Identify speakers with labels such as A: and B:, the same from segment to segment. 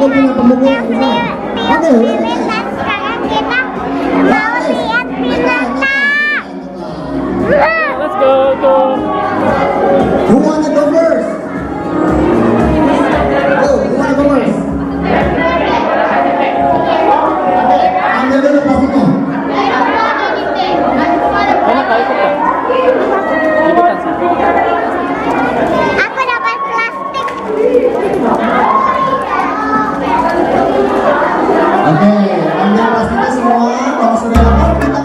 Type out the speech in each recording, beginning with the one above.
A: punya pembuku. Oke,
B: dan sekarang kita mau lihat binatang.
C: Let's go.
A: who wanna go first? Go, who wanna go first? Ambil dulu plastiknya.
C: Enak kali kita. Ikutan sih.
B: Aku dapat plastik.
A: Oke, ambil plastiknya semua. Kalau sudah lengkap kita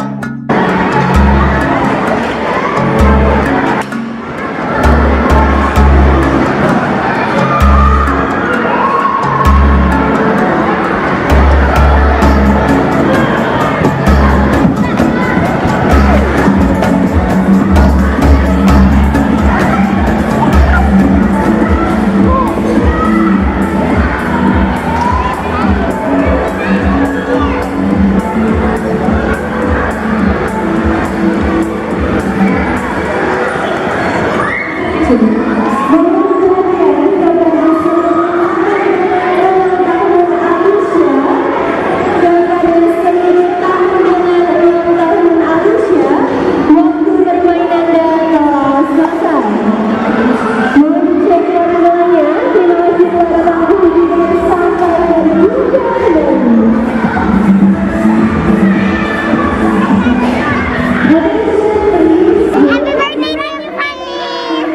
B: Happy birthday, Tiffany.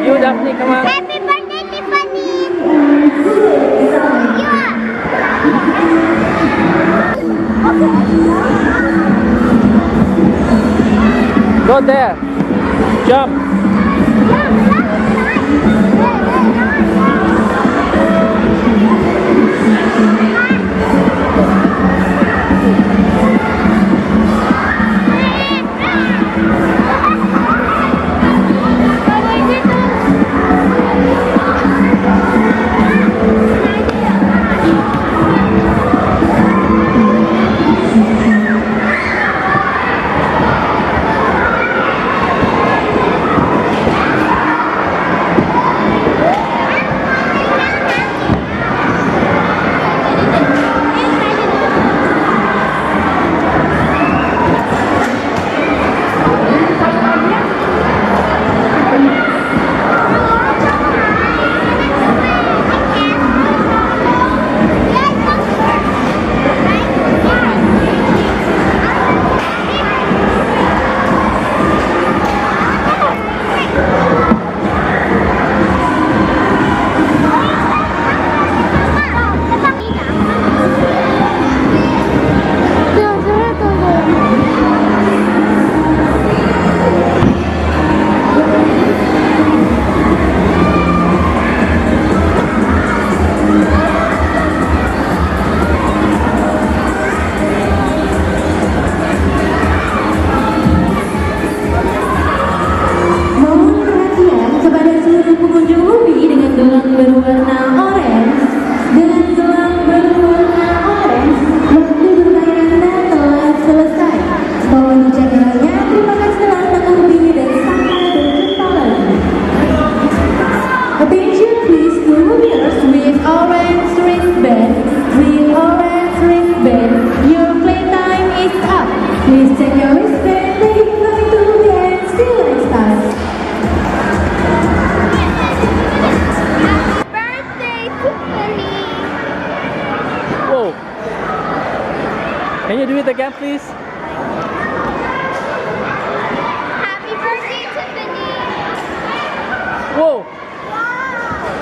C: You Daphne, come on.
B: Happy birthday, Tiffany.
C: Go there. Jump. Can you do it again, please?
B: Happy birthday, Tiffany.
C: Whoa!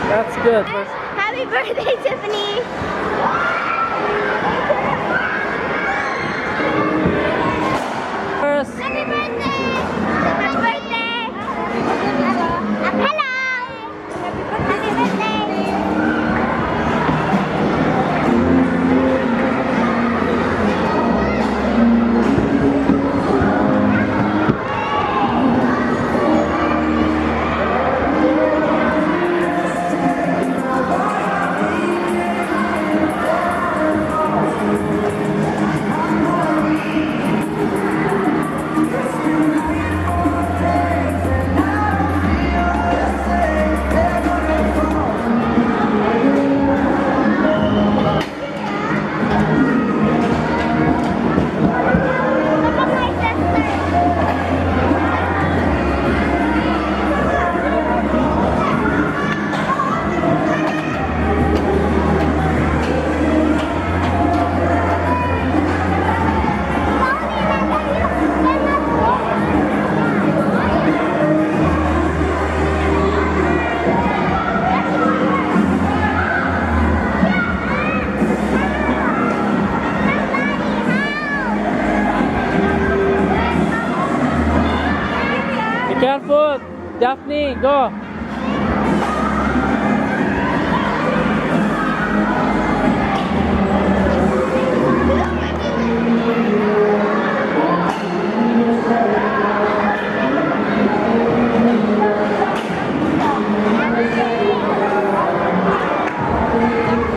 C: That's good.
B: Happy birthday, Tiffany.
C: First.
B: Happy birthday. Happy birthday. Hello. Happy birthday.
C: Daphne, go.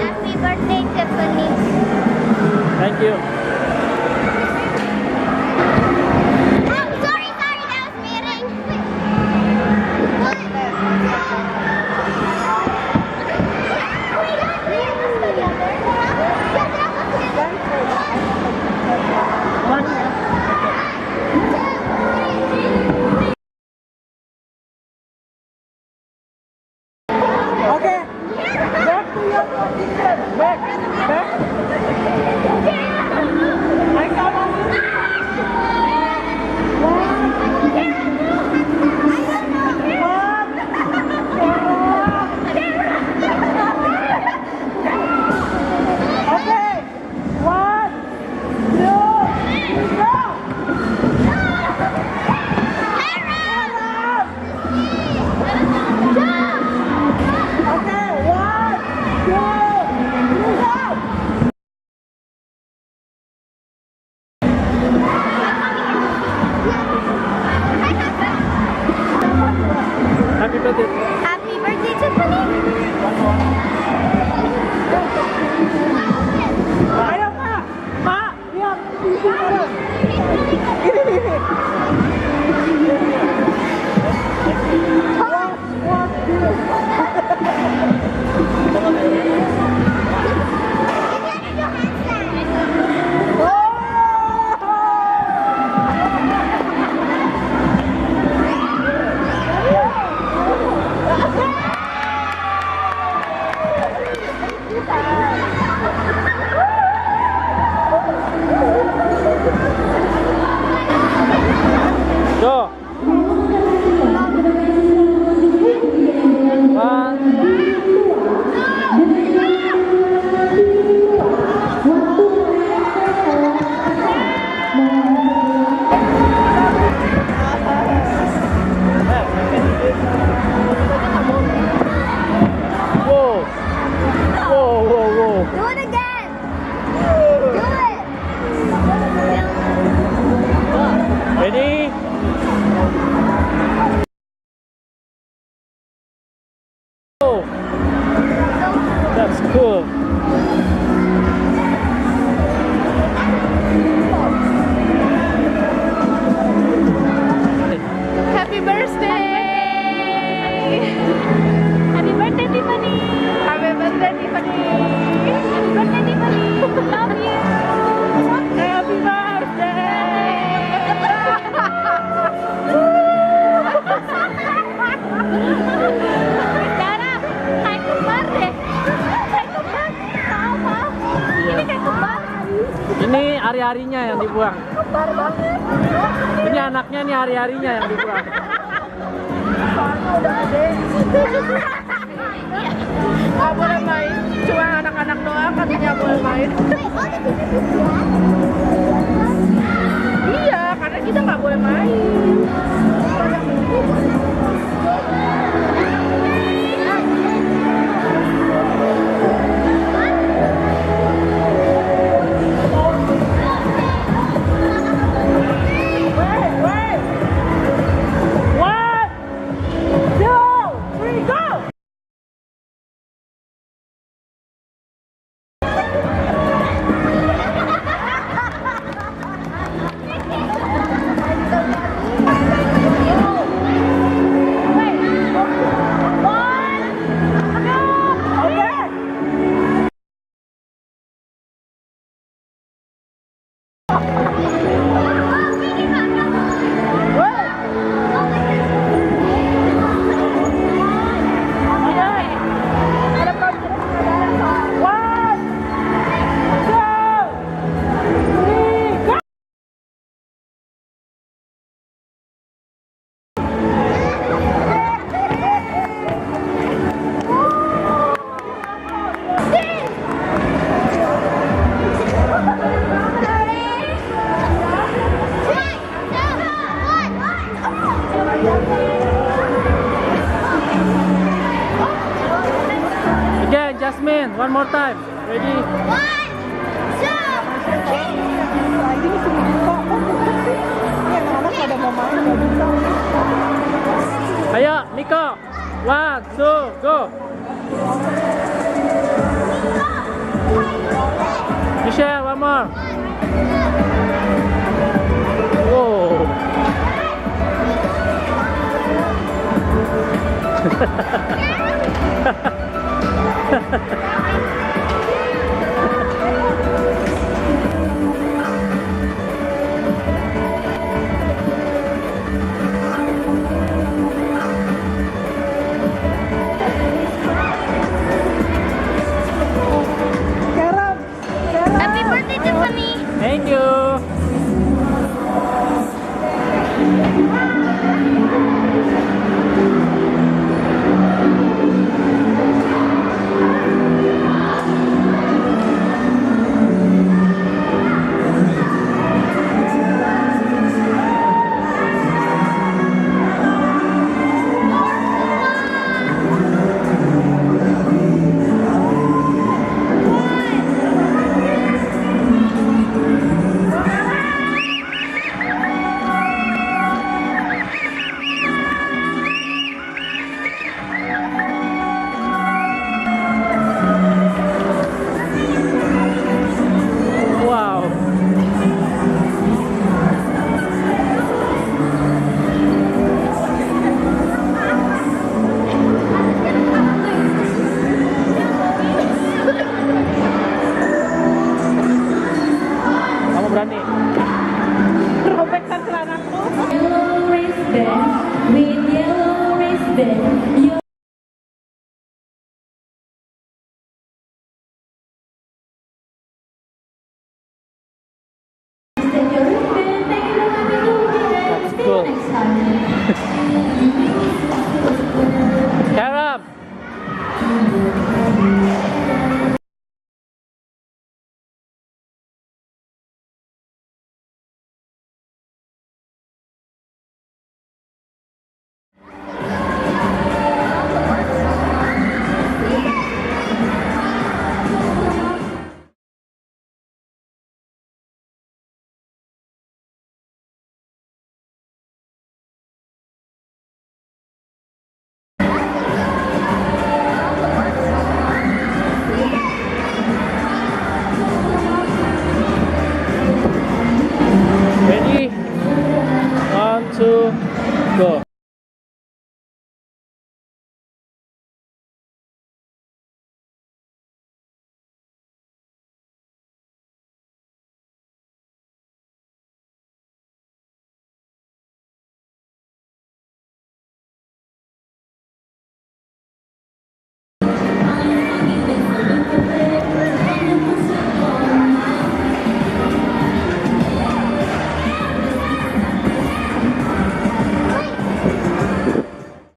B: Happy birthday, Tiffany.
C: Thank you.
B: Oh, sorry, that was meeting. What? We got meetings together. Yeah, that
A: Okay. Back to your position. Back. I come on. Okay. 1, 2, go. Okay, 1, 2, go.
C: Happy birthday.
B: Happy birthday, Tiffany.
A: Ayo, Pak. Pak, lihat. Ini. One, two.
C: Go. One. Whoa. Whoa.
B: Do it again. Do it.
C: Ready? Oh, that's cool.
D: Happy birthday!
B: Happy birthday, Tiffany.
D: Happy birthday, Tiffany!
B: Happy birthday, Tiffany. Love you.
D: Happy
B: Dara, kayak kembar deh. Kayak kembar. Tahu, Pak? Ini kayak kembar.
C: Ini hari-harinya yang dibuang.
B: Kembar banget.
C: Ini anaknya nih hari-harinya yang dibuang.
D: Nggak boleh main, cuma anak-anak doang katanya boleh main. Iya, karena kita nggak boleh main.
C: Ready?
B: 1, 2, 3.
D: Lagi ni sumigil pa ako. Yan, anak pada mama.
C: Ayo, Nico. 1, 2, go. Michelle, one more. Whoa.